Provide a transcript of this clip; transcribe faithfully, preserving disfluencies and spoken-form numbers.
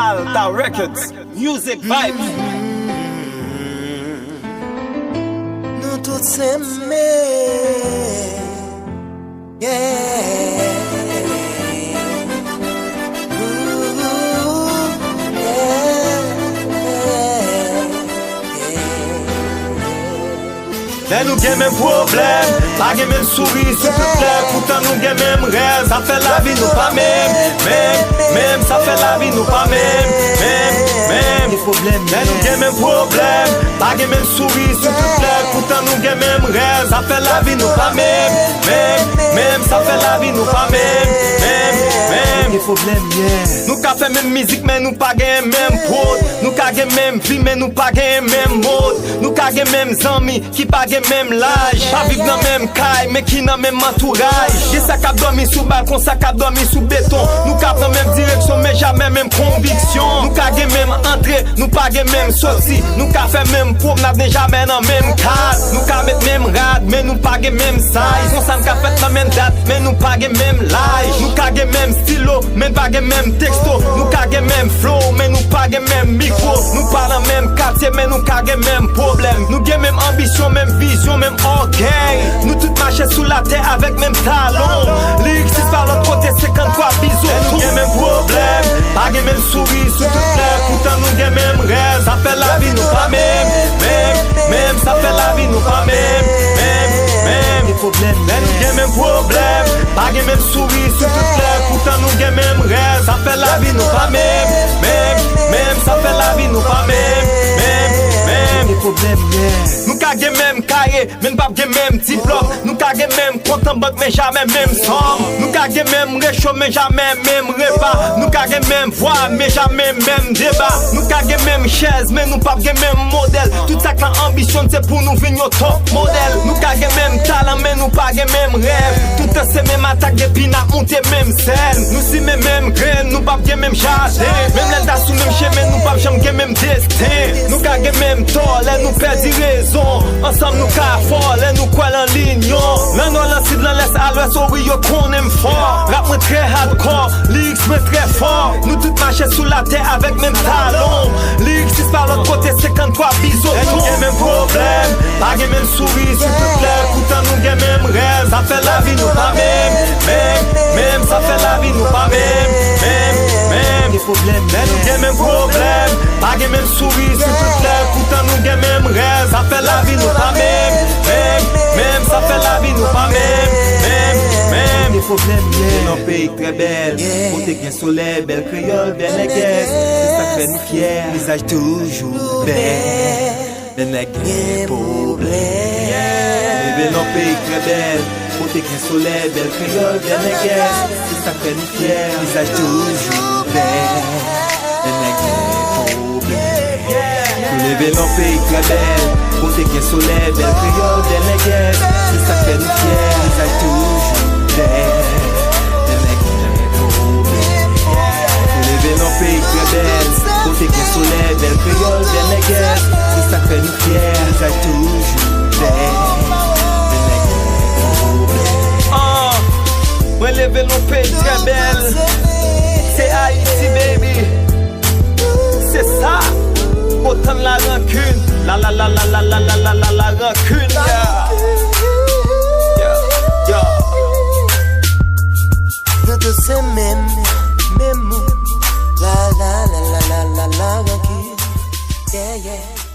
Alta Records, Music Vibes. Nou tout se menm. Yeah. Ooh, yeah, yeah, yeah. Lè nou gen menm pwoblèm, pa gen menm souri sou tout lèv. Poutan nou gen menm rèv, sa fè lavi nou pa menm, menm, menm. Sa fè lavi nou pa menm, menm, menm. Gen pwoblèm, lè nou gen menm pwoblèm, pa gen menm souri sou tout lèv. Poutan nou gen menm rèv, sa fè lavi nou pa menm, menm, menm. Sa fè lavi nou pa menm, menm, menm. Gen pwoblèm, yeah. Nou ka fè menm mizik, men nou pa gen menm pwod. Nou ka gen menm vi, men nou pa gen menm mod. Nou ka gen menm zanmi, ki pa gen menm laj. Pa viv nan menm kay, men ki nan menm antouraj. Gen sa k ap dòmi sou balkon, sa k ap dòmi sou beton. Nou ka pran menm direksyon, men jamè menm konviksyon. Nou ka gen menm antre, nou pa gen menm soti. Nou ka fè menm pwomnad, men jamè nan menm kad. Nou ka met menm rad, men nou pa gen menm size. Konsa n ka fèt nan menm dat, men nou pa gen menm laj. Nou ka gen menm stilo, men n pa gen menm teksto. Nou ka gen menm flow, men nou pa gen menm mikwo. Nou pa nan menm katye, men nou ka gen menm pwoblèm. Nou gen menm anbisyon, menm vizyon, menm ògèy. Nou tout mache sou latè avèk menm talon. Lyricist pa lòt kote, senkanntwa bizoton. Lè nou gen menm pwoblèm, pa gen menm souri sou tout lèv. Poutan nou gen menm rèv, sa fè lavi nou pa menm, menm, menm. Sa fè lavi nou pa menm, menm, menm. Gen pwoblèm, lè nou gen menm pwoblèm, pa gen menm souri sou tout lèv. Poutan nou gen menm rèv, sa fè lavi nou pa menm, menm, menm. Sa fè lavi nou pa menm, menm, menm. Gen pwoblèm, yeah. Nou ka gen menm kaye, men n p ap gen menm diplòm. Nou ka gen menm kont an bank, men jamè menm sòm. Nou ka gen menm recho, men jamè menm repa. Nou ka gen menm vwa, men jamè menm deba. Nou ka gen menm chèz, men nou p ap gen menm modèl. Tout sa k nan anbisyon n, se pou nou vin yon top modèl. Nou ka gen menm talan, men nou pa gen menm rèv. Toutan se menm atak depi n ap monte menm sèn. Nou simen menm grenn, nou p ap gen menm jaden. Menm lè n ta sou menm chemen, nou p ap janm gen menm desten. Nou ka gen menm tò lè nou pèdi rezon. Ansanm nou ka fò lè nou kwè lan linyon. Lan nò, lan sid, lan lès, a lwès, o wi, yo konnen m fò. Rap mwen trè hardcore, lyrics mwen trè fò. Nou tout mache sou latè avèk menm talon. Lyricist pa lòt kote, senkanntwa bizoton. Lè nou gen menm pwoblèm, pa gen menm souri sou tout lèv. Poutan nou gen menm rèv, sa fè lavi nou pa menm, menm, menm. Sa fè lavi nou pa menm, menm, menm. Gen pwoblèm, lè nou gen menm pwoblèm, pa gen menm souri sou tout lèv. Poutan nou gen menm rèv, sa fè lavi nou pa menm, menm, menm. Sa fè lavi nou pa menm, menm, menm. Gen pwoblèm, yeah. Nan peyi trè bèl, kote gen solèy, bèl kreyòl, bèl nègès, se sa k fè nou fyè. Vizaj toujou bèl, men nèg gen pwoblèm. Leve nan peyi trè bèl, kote gen solèy, bèl kreyòl, bèl nègès, se sa k fè nou fyè. Vizaj toujou bèl, men nèg gen pwoblèm. Nou leve nan peyi trè bèl, kote gen solèy, bèl kreyòl, bèl nègès, se sa k fè nou fyè. Vizaj toujou bèl, men nèg gen pwoblèm. Nou leve nan peyi trè bèl, kote gen solèy, bèl kreyòl, bèl nègès, se sa k fè nou fyè. Vizaj toujou bèl, men nèg gen pwoblèm. Ah, mwen leve nan peyi trè bèl. Se Ayiti, baby. Se sa. Otan la rankin. La, la, la rankin. Yeah. Yeah, yeah. Nou tout se menm, menm moun. La, la, la rankin. Yeah, yeah.